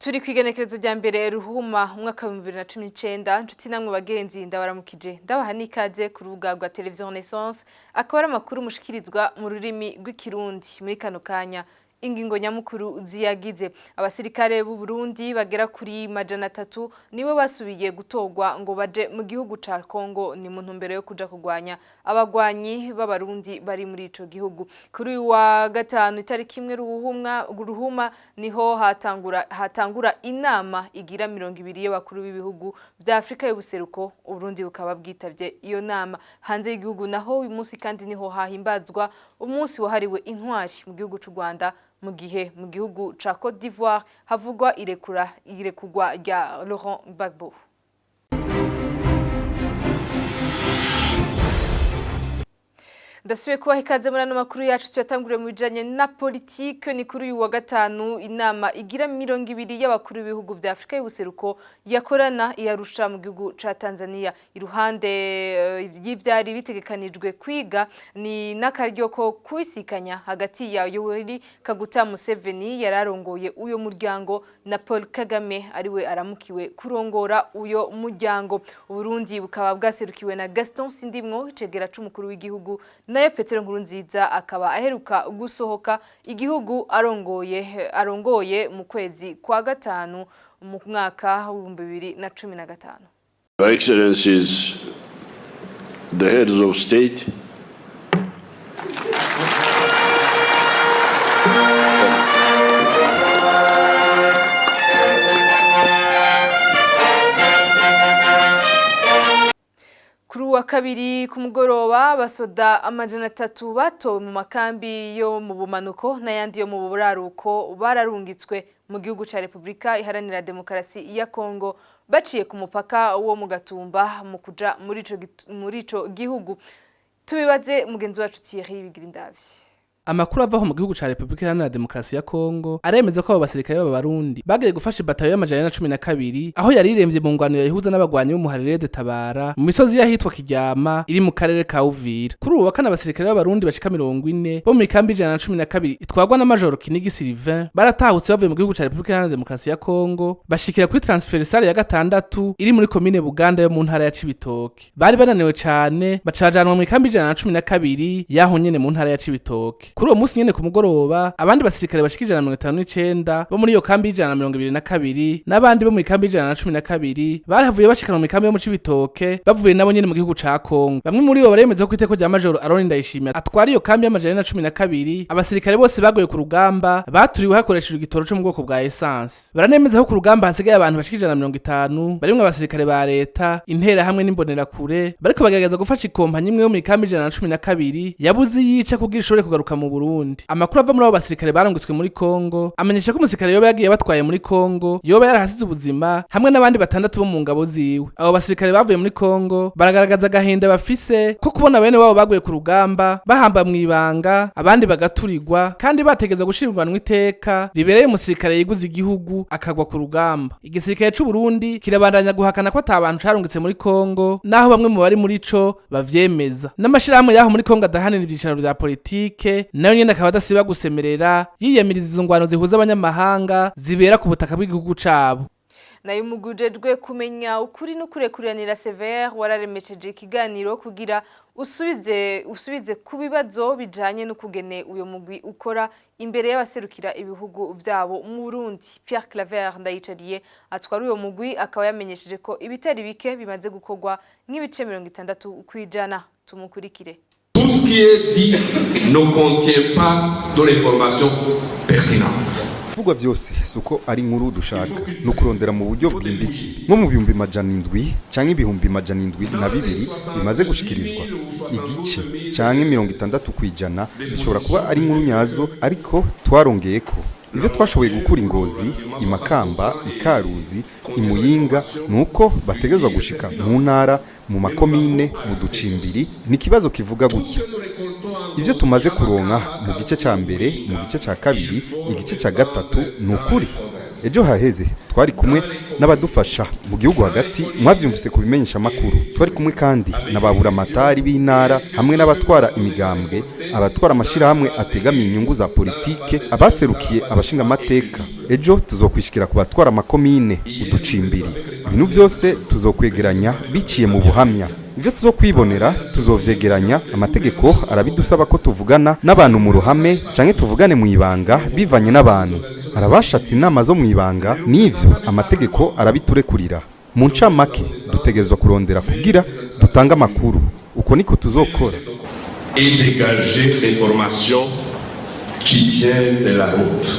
Turi kw'igenekerezo rya mbere Ruhuma umwaka wa 2019. Nshuti namwe bagenzi, ndabaramukije, ndabaha n'ikaze ku rubuga rwa Televiziyo Renaissance. Akaba ari amakuru mushikirizwa mu rurimi rw'Ikirundi muri kano kanya. Ingingo nyamukuru ziyagize: abasirikare b'u Burundi bagera kuri 300 nibo basubiye gutorwa ngo baje mu gihugu ca Congo, ni mu ntumbero yo kuja kurwanya abagwanyi b'Abarundi bari muri ico gihugu. Kuri uyu wa gatanu itariki 1 Ruhuma niho hatangura inama igira 20 y'abakuru b'ibihugu vya Afrika y'ubuseruko. Uburundi bukaba bwitavye iyo nama. Hanze y'igihugu naho, uyu munsi kandi niho hahimbazwa umunsi wahariwe intwari mu gihugu c'u Rwanda, mu gihe mu gihugu ca Côte d'Ivoire havugwa irekugwa rya Laurent Gbagbo. Ndasubiye kubaha ikaze muri ano makuru yacu, tuyatanguriye mu bijanye na politike. Ni kuri uyu wa gatanu inama igira 20 y'abakuru b'ibihugu vya Afrika y'ubuseruko yakorana iyarusha mu gihugu ca Tanzania. Iruhande y'ivyari bitegekanijwe kwiga, ni n'akaryo ko kubisikanya hagati ya Yoweri Kaguta Museveni yararongoye uyo muryango na Paul Kagame ariwe aramukiwe kurongora uyo muryango. Uburundi bukaba bwaserukiwe na Gaston Sindimwo, icegera c'umukuru w'igihugu, nayo Petero Nkurunziza akaba aheruka gusohoka igihugu arongoye mu kwezi kwa gatanu mu mwaka w'2015. Your Excellencies, the heads of state, Kuri uwa kabiri ku mugoroba, abasoda 300 batowe mu makambi yo mu bumanuko n'ayandi yo mu buraruko bararungitswe mu gihugu ca Repubulika Iharanira Demokarasi ya Kongo baciye ku mupaka wo mu Gatumba mu kuja muri ico gihugu. Tubibaze mugenzi wacu Thierry Bigirindavyi. Amakuru avaho mu gihugu ca Repubulika Iharanira Demokarasi ya Kongo aremeza ko abo basirikare b'Abarundi bagiye gufasha ibatayo y'412 aho yari iremvye mu ngwano yayihuza n'abagwanyi b'umuharire de Tabara mu misozi y'ahitwa Kiryama iri mu karere ka Uvira. Kuri ubu wa kane, abasirikare b'Abarundi bashika 40 bo mu ikambi 112 itwarwa na Majoro Kinigi Sylvain baratahutse bavuye mu gihugu ca Repubulika Iharanira Demokarasi ya Kongo, bashikira kuri transversale ya gatandatu iri muri komine Buganda yo mu ntara ya Cibitoke. Bari bananiwe cane, bacajanwa mu ikambi 112 yaho nyene mu ntara ya Cibitoke. Kuri uwo munsi nyene ku mugoroba, abandi basirikare bashika 159 bo muri iyo kambi y'122 n'abandi bo mu ikambi 112 barahavuye bashikanwa mu ikambi yo mu Cibitoke bavuye nabo nyene mu gihugu ca Kongo. Bamwe muri bo baremeza ko iteko rya Majoro Aroni Ndayishimiye atwara iyo kambi y'412, abasirikare bose baguye ku rugamba baturiwe hakoreshejwe igitoro co mu bwoko bwa essence. Baranemeza ko ku rugamba hasigaye abantu bashika 150, barimwo abasirikare ba leta, interahamwe n'imbonerakure, bariko bagerageza gufasha ikompanyi imwe yo mu ikambi 112 yabuze yica kugira ishobore kugaruka mu Burundi. Amakuru ava muri abo basirikare barungitswe muri Kongo amenyesha ko umusirikare yoba yagiye batwaye muri Kongo yoba yarahasize ubuzima hamwe n'abandi batandatu bo mu ngabo ziwe. Abo basirikare bavuye muri Kongo baragaragaza agahinda bafise ko kubona bene wabo baguye ku rugamba bahamba mw'ibanga, abandi bagaturirwa, kandi bategezwa gushirirwanwa iteka ribereye umusirikare yiguze igihugu akagwa ku rugamba. Igisirikare c'u Burundi kirabandanya guhakana ko ata bantu carungitse muri Kongo, naho bamwe mu bari muri co bavyemeza. N'amashirahamwe yaho muri Kongo adahanira ivyicaro vya politike nayo nyene akaba adasiba gusemerera yiyamiriza izo ngwano zihuza abanyamahanga zibera ku butaka bw'igihugu cabo. Nayo umugwi ujejwe kumenya ukuri n'ukurekuriranira, CVR, wararemesheje ikiganiro kugira usubize ku bibazo bijanye n'ukugene uyo mugwi ukora imbere y'abaserukira ibihugu vyabo mu Burundi. Pierre Claver Ndayicariye atwara uyo mugwi akaba yamenyesheje ko ibitari bike bimaze gukorwa, nk'ibice 60%. Tumukurikire. Tout ce qui est dit ne contient pas de l'information pertinente. Kuvugwa byose si uko ari inkuru dushaka, ni ukurondera mu buryo bwimbitse. Nko mu 700,000 canke 702,000 bimaze gushikirizwa, igice canke 60% bishobora kuba ari inkuru nyazo. Ariko twarongeye ko ibyo twashoboye gukura Ingozi, Imakamba, Ikaruzi, Imuyinga, ni uko bategerezwa gushika mu ntara, mu makomine, mu ducimbiri. Ni ikibazo kivuga gutya: ibyo tumaze kuronka mu gice cya mbere, mu gice cya kabiri, igice cya gatatu, ni ukuri? Ejo haheze twari kumwe n'abadufasha mu gihugu hagati, mwavyumvise ku bimenyesha makuru. Twari kumwe kandi na ba buramatari b'intara hamwe n'abatwara imigambwe, abatwara amashirahamwe ategamiye inyungu za politike, abaserukiye abashingamateka. Ejo tuzokwishikira ku batwara amakomine, uducimbiri. Ibintu vyose tuzokwegeranya biciye mu buhamya. Ivyo tuzokwibonera tuzovyegeranya. Amategeko arabidusaba ko tuvugana n'abantu mu ruhame canke tuvugane mu ibanga, bivanye n'abantu. Arabashatse inama zo mu ibanga, n'ivyo amategeko arabiturekurira. Mu ncamake, dutegerezwa kurondera kugira dutange amakuru. Uko niko tuzokora. Et dégager l'information qui tienne la route.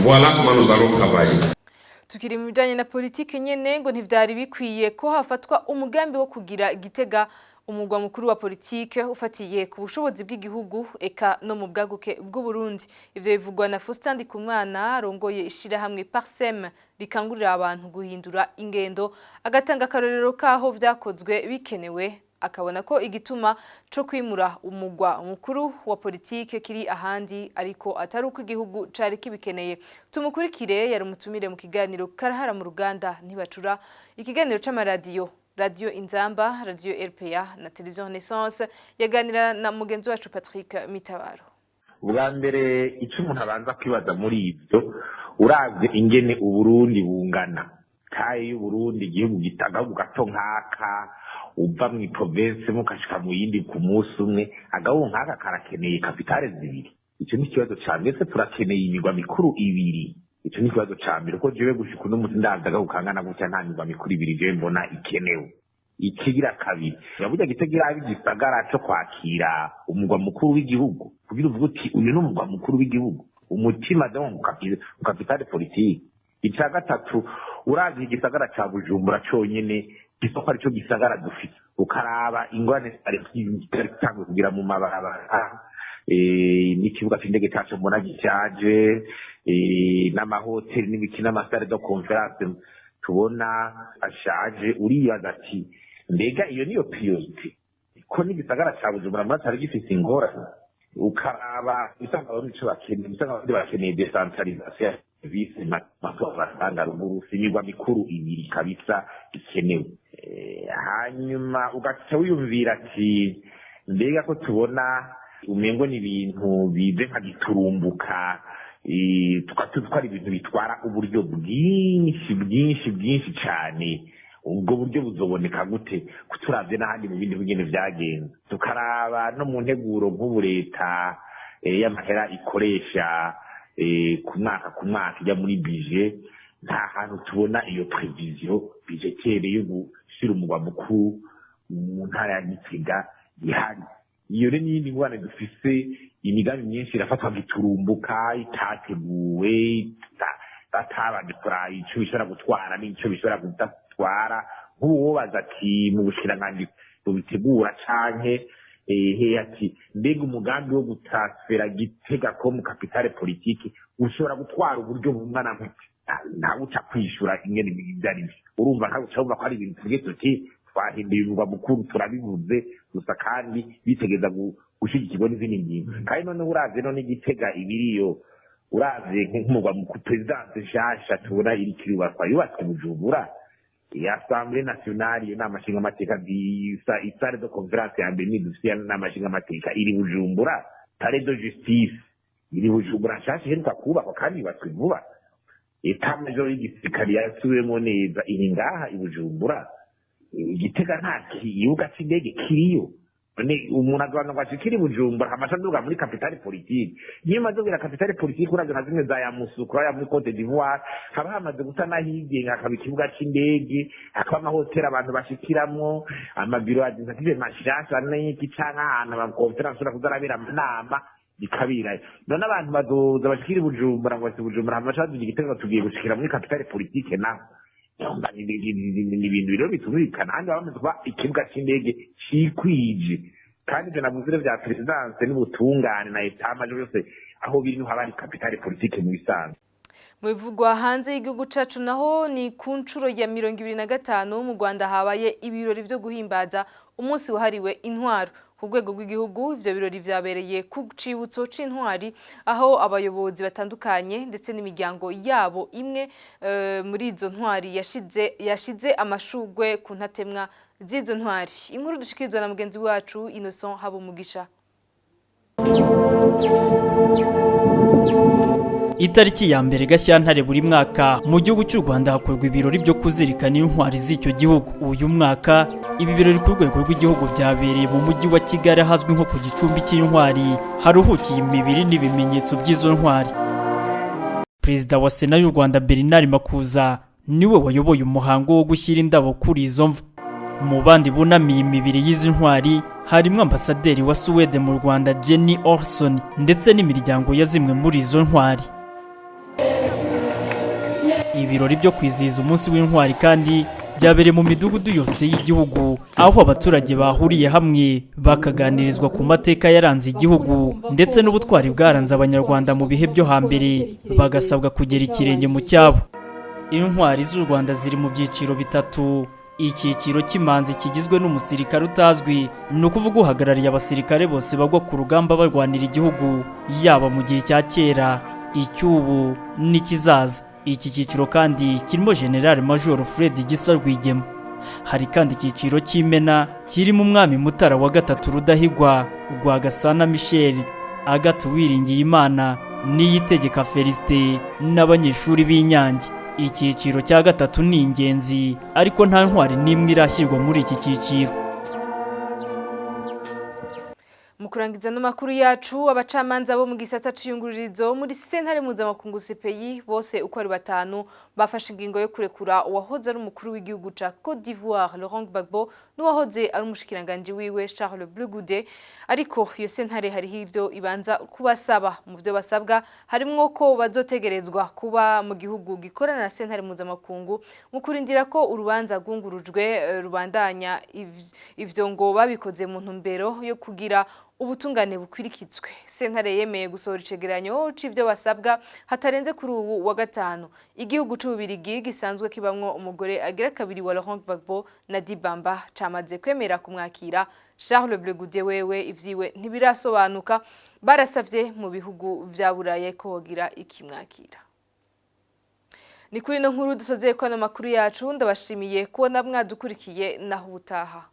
Voilà comment nous allons travailler. Tukiri mu bijanye na politike nyene, ngo ntivyari bikwiye ko hafatwa umugambi wo kugira Gitega umugwa mukuru wa politike ufatiye ku bushobozi bw'igihugu eka no mu bwaguke bw'u Burundi. Ivyo bivugwa na Faustin Ndikumana, arongoye ishirahamwe Parsem rikangurira abantu guhindura ingendo, agatanga akarorero kaho vyakozwe bikenewe, akabona ko igituma co kwimura umugwa mukuru wa politike kiri ahandi, ariko atari uko igihugu cari kibikeneye. Tumukurikire, yari umutumire mu kiganiro Karahara mu ruganda ntibacura, ikiganiro c'amaradiyo Radio Inzamba, Radio RPA na Television Renaissance. Yaganira na mugenzi wacu Patrick Mitabaro. Ubwa mbere, icyo umuntu abanza kwibaza muri ibyo, uravye ingene Uburundi bungana, taille y'Uburundi, igihugu agahugu gato nk'aka, uva mw'i province mukashika mu yindi ku munsi umwe, agahugu nk'aka karakeneye capitale zibiri? Icyo ni ikibazo ca mbere. Ese turakeneye imigwa mikuru ibiri? Icyo ni ikibazo ca mbere, kuko jewe gushika uno munsi ndavye agahugu kangana gutya, nta migwa mikuru ibiri jewe mbona ikenewe. Ikigira kabiri, burya Gitega iraba igisagara co kwakira umugwa mukuru w'igihugu, kugira uvuge uti uyu ni umugwa mukuru w'igihugu, umutima, donc capitale politique. Ica gatatu, uravye igisagara ca Bujumbura conyene gisa ko arico gisagara dufite, ukaraba ingorane zari zitanguye kugira mu mabarabara, n'ikibuga c'indege cacu mbona gishaje, n'amahoteli n'ibiki n'ama salles de conférence tubona ashaje, uribaza ati mbega iyo niyo priorité, ko n'igisagara ca Bujumbura muri cari gifise ingorane? Ukaraba usanga abarundi ico bakeneye, usanga abarundi bakeneye décentralisation ya service mato batanga ruguru, si imigwa mikuru ibiri kabisa ikenewe. Hanyuma ugaca wiyumvira ati mbega ko tubona umengo ni ibintu bize nka giturumbuka, tukaba tuzi ko ari ibintu bitwara uburyo bwinshi bwinshi bwinshi cyane, ubwo buryo buzoboneka gute, kuturavye n'ahandi mu bindi bugene vyagenze? Tukaraba no mu nteguro nk'ubu leta y'amahera ikoresha ku mwaka ku mwaka ijya muri budget, nta hantu tubona iyo prévision budgétaire yo gushira umugwa mukuru mu ntara ya Gitega ihari. Iyo rero n'iyindi ngorane dufise. Imigambi myinshi irafatwa giturumbuka, itateguwe, batabanje kuraba ico bishobora gutwara n'ico bishobora kudatwara. Nk'ubu wobaza ati mu bushikiranganji bubitegura canke he, ati mbega umugambi wo gutransfera Gitega ko mu capitale politique ushobora gutwara uburyo bungana gute? Ntawe uca kwishura ingene ibyo ari byo. Urumva, ntawe uca wumva ko ari ibintu tuvuge tuti twahinduye umurwa mukuru, turabivuze gusa, kandi bitegeza gushigikirwa n'izindi ngingo. Kandi noneho uravye none Igitega ibiriyo, uravye nk'umurwa mukuru, présidence nshasha tubona iriko irubakwa yubatswe Bujumbura, Assemblée nationale, iyo nama nshingamateka, i salle de conférence ya mbere nidufise ya nama nshingamateka iri Bujumbura, palais de justice iri Bujumbura nshasha iheruka kubakwa kandi yubatswe vuba, état-major y'igisirikare yasubiwemo neza iri ngaha i Bujumbura. Igitega nta kibuga c'indege kiriyo. None umuntu agabanza ngo ashikire i Bujumbura, hamaca aduga muri capitale politique. Niyo maze kugira capitale politique, uravye nka zimwe za Yamoussoukro ya muri Cote d'Ivoire, haba hamaze gusa n'ahigenga, hakaba ikibuga c'indege, hakaba amahoteli abantu bashikiramwo, amabiro administrative mashasha n'iki, canke ahantu ama conférences ashobora kuza arabera amanama, bikabirayo. None abantu bazoza bashikire i Bujumbura ngo basi Bujumbura, hamaca baduga Igitega, tugiye gushikira muri capitale politique naho. Ni ibintu rero bitumvikana. Ahandi baba bamaze kuba ikibuga c'indege cikwije, kandi ivyo navuze vya présidence n'ubutungane na état-major byose aho biri niho haba hari capitale politique mu bisanzwe. Mu bivugwa hanze y'igihugu cacu naho, ni ku nshuro ya 25 mu Rwanda habaye ibirori vyo guhimbaza umunsi wahariwe intwaro. Ku rwego rw'igihugu, ivyo birori vyabereye ku cibutso c'intwari, aho abayobozi batandukanye ndetse n'imiryango yabo imwe muri izo ntwari yashize amashugwe ku ntatemwa z'izo ntwari. Inkuru dushikirizwa na mugenzi wacu Innocent Habumugisha. Itariki ya 1 Gashyantare buri mwaka mu gihugu cy'u Rwanda hakorwa ibirori byo kuzirikana intwari z'icyo gihugu. Uyu mwaka ibi birori ku rwego rw'igihugu byabereye mu mujyi wa Kigali, ahazwi nko ku gicumbi cy'intwari, haruhukiye imibiri n'ibimenyetso by'izo ntwari. Perezida wa Sena y'u Rwanda Bernard Makuza niwe wayoboye umuhango wo gushyira indabo kuri izo mva. Mu bandi bunamiye imibiri y'izi ntwari harimo ambasaderi wa Suwede mu Rwanda Jenny Olson ndetse n'imiryango ya zimwe muri izo ntwari. Ibirori byo kwizihiza umunsi w'intwari kandi byabereye mu midugudu yose y'igihugu, aho abaturage bahuriye hamwe bakaganirizwa ku mateka yaranze igihugu ndetse n'ubutwari bwaranze Abanyarwanda mu bihe byo hambere, bagasabwa kugera ikirenge mu cyabo. Intwari z'u Rwanda ziri mu byiciro bitatu. Icyiciro cy'imanzi kigizwe n'umusirikare utazwi, ni ukuvuga uhagarariye abasirikare bose bagwa ku rugamba barwanira igihugu, yaba mu gihe cya kera, icy'ubu n'ikizaza. Iki cyiciro kandi kirimo General Major Fred Gisa Rwigema. Hari kandi icyiciro cy'imena kirimo Umwami Mutara wa III Rudahigwa, Rwagasana Michel, Agathe Uwiringiyimana, Niyitegeka Felicite n'abanyeshuri b'Inyange. Icyiciro cya gatatu ni ingenzi, ariko nta ntwari n'imwe irashyirwa muri iki cyiciro. Mu kurangiza n'amakuru yacu, abacamanza bo mu gisata c'iyungururizo muri sentare mpuzamakungu CPI bose uko ari batanu bafashe ingingo yo kurekura uwahoze ari umukuru w'igihugu ca Côte d'Ivoire Laurent Gbagbo n'uwahoze ari umushikiranganji wiwe Charles Blé Goudé. Ariko iyo sentare hariho ivyo ibanza kubasaba. Mu vyo basabwa harimwo ko bazotegerezwa kuba mu gihugu gikorana na sentare mpuzamakungu mu kurindira ko urubanza rwungurujwe rubandanya. Ivyo ngo babikoze mu ntumbero yo kugira ubutungane bukwirikizwe. Sentare yemeye gusohora icegeranyo c'ivyo basabwa hatarenze kuri ubu wa gatanu. Igihugu c'Ububirigi gisanzwe kibamwo umugore agira kabiri wa Laurent Gbagbo na Dibamba camaze kwemera kumwakira. Charles Blé Goudé wewe ivyiwe ntibirasobanuka, barasavye mu bihugu vya Burayi ko hogira ikimwakira. Ni kuri no nkuru dusozeye ko ano makuru yacu. Ndabashimiye kubona mwadukurikiye, naho ubutaha.